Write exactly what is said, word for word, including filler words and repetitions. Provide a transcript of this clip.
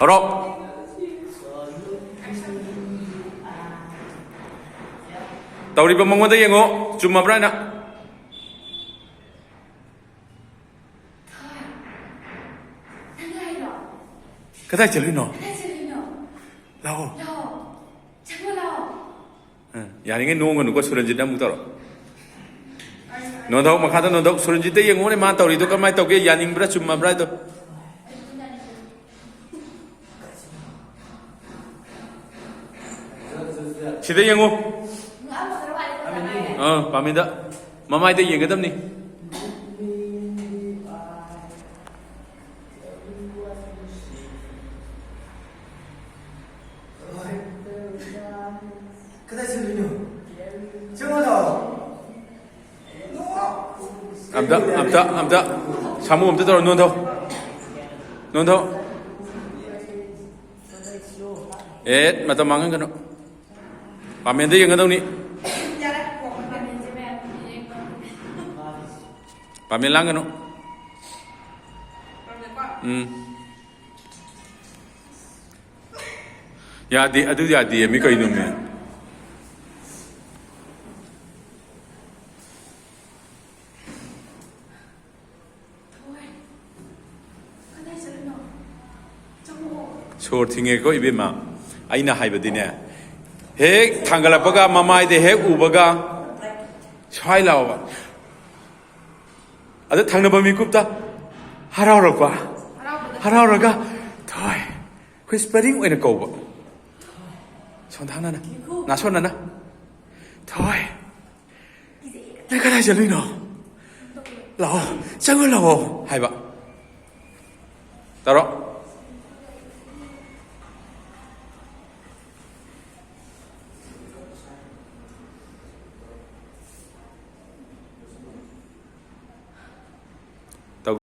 ꯍꯧꯔꯣ꯫ ꯇꯧꯔꯤꯕ ꯃꯉꯣꯟꯗ ꯌꯦꯡꯉꯣ, ꯆꯨꯝꯃꯕ꯭ꯔꯥ ꯍꯥꯏꯅ꯫ ꯀꯗꯥꯏ ꯆꯠꯂꯨꯏꯅꯣ? ꯂꯥꯛꯑꯣ꯫ ꯎꯝ, ꯌꯥꯔꯤꯉꯩ ꯅꯣꯡꯒꯅꯨꯀꯣ, ꯁꯨꯔꯟꯖꯤꯠꯅ ꯑꯃꯨꯛ ꯇꯧꯔꯣ꯫ ꯅꯣꯟꯊꯧ, ꯃꯈꯥꯗ ꯅꯣꯟꯊꯧ꯫ ꯁꯨꯔꯟꯖꯤꯠꯇ ꯌꯦꯡꯉꯨꯅꯦ, ꯃꯥ ꯇꯧꯔꯤꯗꯣ ꯀꯃꯥꯏꯅ ꯇꯧꯒꯦ, ꯌꯥꯅꯤꯡꯕ꯭ꯔꯥ, ꯆꯨꯝꯃꯕ꯭ꯔꯥ ꯍꯥꯏꯗꯣ꯫ ꯁꯤꯗ ꯌꯦꯡꯉꯨ꯫ ꯑꯥ, ꯄꯥꯝꯃꯤꯗ꯫ ꯃꯃꯥꯏꯗ ꯌꯦꯡꯒꯗꯕꯅꯤ꯫ ꯀꯗꯥꯏ ꯆꯠꯂꯨꯏꯅꯣ? ꯆꯪꯉꯣ ꯂꯥꯛꯑꯣ꯫ ꯑꯝꯇ, ꯑꯝꯇ, ꯑꯝꯇ꯫ ꯁꯥꯃꯨ ꯑꯝꯇ ꯇꯧꯔꯣ, ꯅꯣꯟꯊꯧ꯫ ꯅꯣꯟꯊꯧ꯫ ꯑꯦ, ꯃꯇꯝ ꯃꯥꯡꯍꯟꯒꯅꯨ꯫ ꯄꯥꯃꯦꯟꯗ ꯌꯦꯡꯒꯗꯧꯅꯤ꯫ ꯄꯥꯃꯦꯟ ꯂꯥꯡꯒꯅꯨ꯫ ꯎꯝ꯫ ꯌꯥꯗꯦ, ꯑꯗꯨ ꯌꯥꯗꯦ ꯃꯤ, ꯀꯩꯅꯣꯃꯤ? ꯁꯣꯔ ꯊꯤꯡꯉꯦꯀꯣ, ꯏꯕꯦꯝꯃ꯫ ꯑꯩꯅ ꯍꯥꯏꯕꯗꯤꯅꯦ, ꯍꯦꯛ ꯊꯥꯡꯒꯠꯂꯛꯄꯒ, ꯃꯃꯥꯏꯗ ꯍꯦꯛ ꯎꯕꯒ, ꯁ꯭ꯋꯥꯏ ꯂꯥꯎꯕ꯫ ꯑꯗ ꯊꯪꯅꯕ ꯃꯤꯀꯨꯞꯇ ꯍꯔꯥꯎꯔꯛꯄ꯫ ꯍꯔꯥꯎꯔꯒ, "ꯊꯣꯏ", ꯋꯤꯁꯄꯔꯤꯡ ꯑꯣꯏꯅ ꯀꯧꯕ꯫ ꯁꯣꯟꯊꯥꯅꯅ, ꯅꯥꯁꯣꯟꯅꯅ, "ꯊꯣꯏ, ꯅꯪ ꯀꯗꯥꯏ ꯆꯠꯂꯨꯏꯅꯣ? ꯂꯥꯛꯑꯣ, ꯆꯪꯉꯨ ꯂꯥꯛꯑꯣ" ꯍꯥꯏꯕ꯫ ꯇꯧꯔꯣ꯫